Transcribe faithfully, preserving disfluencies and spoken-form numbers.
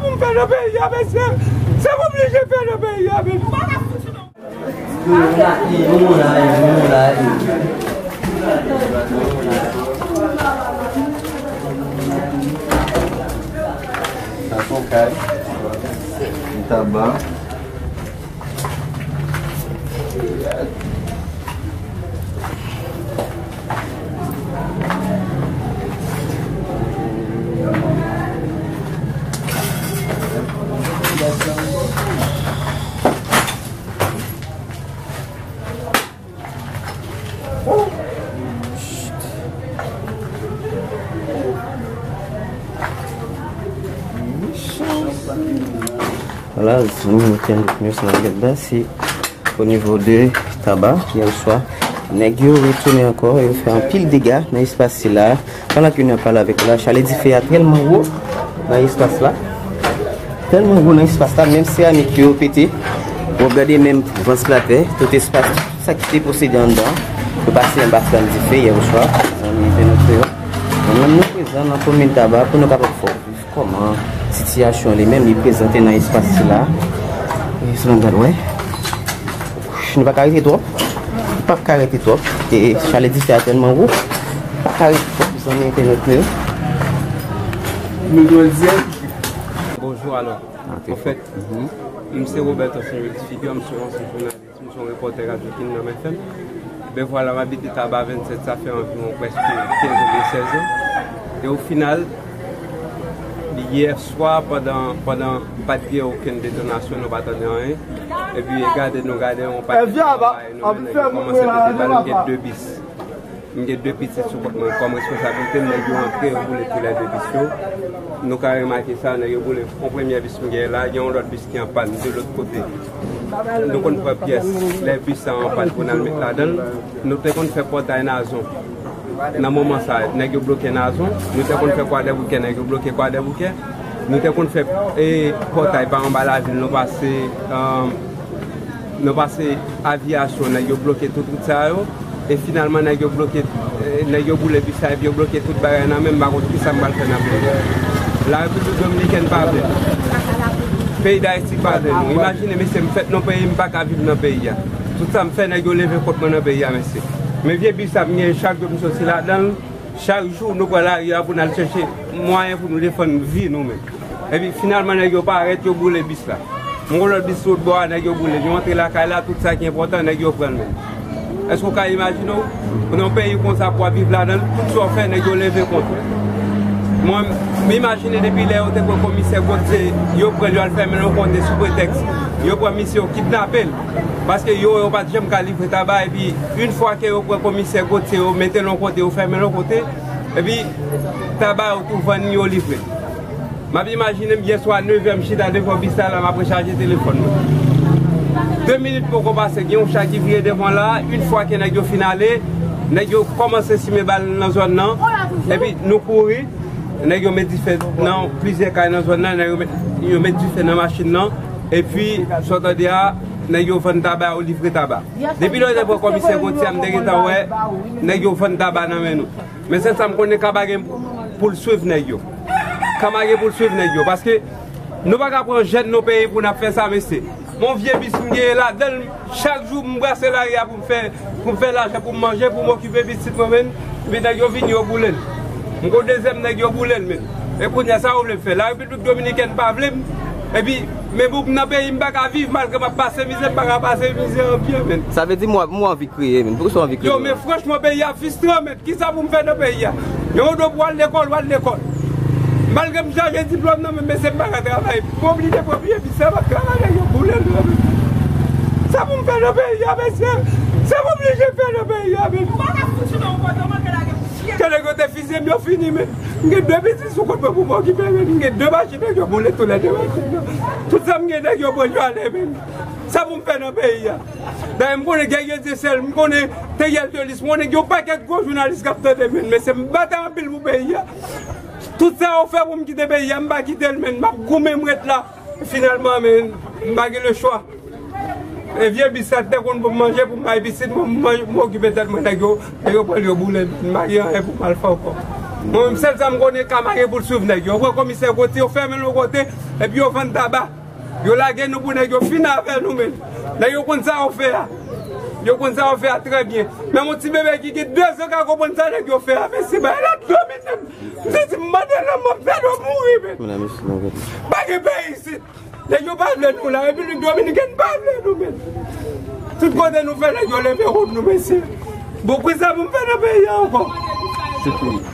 Pou m fè nan peyi a, mesye. Sa m oblije fè nan peyi a, mesye. Sa se yon kay. Yon taba. Vwala, zanmi nou, tèm nou sou nan gèt la, se o nivo de taba, yè swa. Nèg yo retounen ankò, yo fè anpil dega nan espas sila. Pandan ke nou ap pale avèk ou la, chalè dife a tèlman wo nan espas la. Tèlman wo nan espas la, menm seramik yo pete. W ap gade menm vantilatè, tout espas, tout sa ki te posede anndan, yo pase anba flanm dife yè oswa. Zanmi entènot yo, nou menm nou prezan nan komin Taba pou nou kapab fè w viv kòman sitiyasyon li menm li prezante nan espas sila. E si nou gad, wè. Nou pa ka rete twòp. Nou pa ka rete twòp. E chalè dife a tèlman wo. Pa ka rete twòp, zanmi entènot nou yo. Nou dwe di. Bonjou, alò. Anfèt, m se Roberto Saint Louis Figure, m se yon ansyen jounalis, m se yon repòtè Radyo Kin nan F M. Ben vwala, m abite Taba vennsèt, sa fè anviwon prèske kenz oubyen sèz an. E o final, yè swa, pandan, pandan pa t gen okenn detonasyon, nou pa tande anyen. Epi, gade, nou gade yon pakèt bagay, nou wè nèg yo kòmanse pete bal, m gen de bis. M gen de pitit sou kont mwen. Kòm responsablite m, nèg yo antre, yo boule toulède bis yo. Nou ka remake sa, nèg yo boule yon premyè bis m gen la, gen yon lòt bis ki an pàn de lòt kote. Nou konn pran pyès lè bis sa an pàn pou n al met ladan l. Nou te konn fè pòtay Nazon. Nan moman sa, nèg yo bloke Nazon. Nou te konn fè Kwadèboukè, nèg yo bloke Kwadèboukè. Nou te konn fè, e, pòtay pa anba lavil, nou pase, e, Nou pase Aviyasyon, nèg yo bloke tout wout sa yo. E finalman, nèg yo bloke, e, nèg yo boule bis la, epi yo bloke tout bagay nan men m, m pa konn kisa m pral fè nan peyi a. La Repiblik Dominikèn pa vle. Peyi Dayiti pa vle nou. Imajine, mesye, m fèt nan peyi, m pa ka viv nan peyi a. Tout sa m fè, nèg yo leve kont mwen nan peyi a, mesye. Men vye bis sa m gen, chak jou m soti ladan l. Chak jou, nou pran lari a pou n al chèche mwayen pou nou defann vi nou menm. Epi, finalman, nèg yo parèt, yo boule bis la. M gon lòt bis sou lòt bò a, nèg yo boule l. Yo antre lakay la, tout sa ki enpòtan, nèg yo pran l menm. Èske w ka imajine w? Nan yon peyi konsa pou w ap viv ladan l, tout sa w fè, nèg yo leve kont ou. Mwen, m imajine depi lè yo te pran komisè Gauthier, yo pran l, yo al fèmen l yon kote sou pretèks yo pran misye, yo kidnape l. Paske yo, yo pa t janm ka livre Taba, epi yon fwa ke yo pran komisè Gauthier, yo mete l yon kote, yo fèmen l yon kote, epi Taba yo tou vann, yo livre. M ap imajine m yè swa nevè m chita devan bis la, la m ap rechaje telefòn mwen. De minit poko pase, gen yon cha ki vire devan la, yon fwa ke nèg yo fin ale, nèg yo kòmanse simen bal nan zòn nan, epi nou kouri, nèg yo met dife nan plizyè kay nan zòn nan, nèg yo met, yo met dife nan machin nan, epi sa w tande a, nèg yo vann Taba, yo livre Taba. Depi lè yo te pran komisè Gauthier a, m te gentan wè nèg yo vann Taba nan men nou. Men sèl sa m konnen, Taba gen pou l swiv nèg yo. Taba gen pou l swiv nèg yo, paske nou pa ka pran jèn nou peyi pou n ap fè sa, mesye. Yon vye bis m genyen ladan l, chak jou m brase lari a pou m fè, pou m fè lajan, pou m manje, pou m okipe pitit mwen, men, epi nèg yo vini, yo boule l. M gon dezyèm nèg yo boule l, men. E kounye a, sa yo vle m fè? Larepiblik Dominikèn pa vle m. Epi, men pou m nan peyi m pa ka viv, malgre m ap pase mizè, m pa ka pase mizè an byen, men. Sa vle di m w ap, m w anvi kriye, men. Poukisa w anvi kriye? Yo, men franchman, peyi a fistran, men. Kisa pou m fè nan peyi a? Yo, w do pou w al lekòl, w al lekòl. Malgre m chanje diplòm nan, men mesye, m pa ka travay. M oblije pran pye, pi sa m ap travay, nèg yo boule l nan men. Sa pou m fè nan peyi a, mesye? Sa m oblije fè nan peyi a, men? Ou pa ka fouti nan yon kote, ou manke lage pousyè. Ke nèg yo te fizye m, yo fini, men. M gen de pitit sou kont mwen pou m okipe, men. M gen de machin, nèg yo boule toulède machin nan. Tout sa m gen, nèg yo pran, yo ale, men. Sa pou m fè nan peyi a? Dayè, m konnen Guerrier Dieuseul, m konnen Theriel Thelis, m konnen gen yon pakèt gwo jounalis k ap tande m, men, mesye, m batay anpil pou peyi a. Tout sa yo fè pou m kite peyi a, m pa kite l, men, m ap goumen, m ret la. Finalman, men, m pa gen lechwa. E vye bis sa te konn pou m manje, pou m bay pitit mwen, m manje, m okipe tèt mwen, nèg yo, nèg yo pran l, yo boule l, men, m pa gen anyen pou m al fè ankò. Mwen menm, sèl sa m konnen, kama gen pou l swiv nèg yo. Yo pran komisè Gotye, yo fèmen l yon kote, epi yo vann taba. Yo lage nou pou nèg yo fin avè nou menm. Nèg yo konn sa yo fè a. Yo konn sa yo fè a trè byen. Menm yon ti bebe ki gen de zan ka konprann sa nèg yo fè a, mesye, bagay la domine m. M santi m mande lanmò, m fè dlo mouri menm. Pa gen peyi isit. Nèg yo pa vle nou la, Repiblik Dominikèn pa vle nou menm. Tout kote nou fè, nèg yo leve kont nou, mesye. Bon, ki sa pou m fè nan peyi a ankò?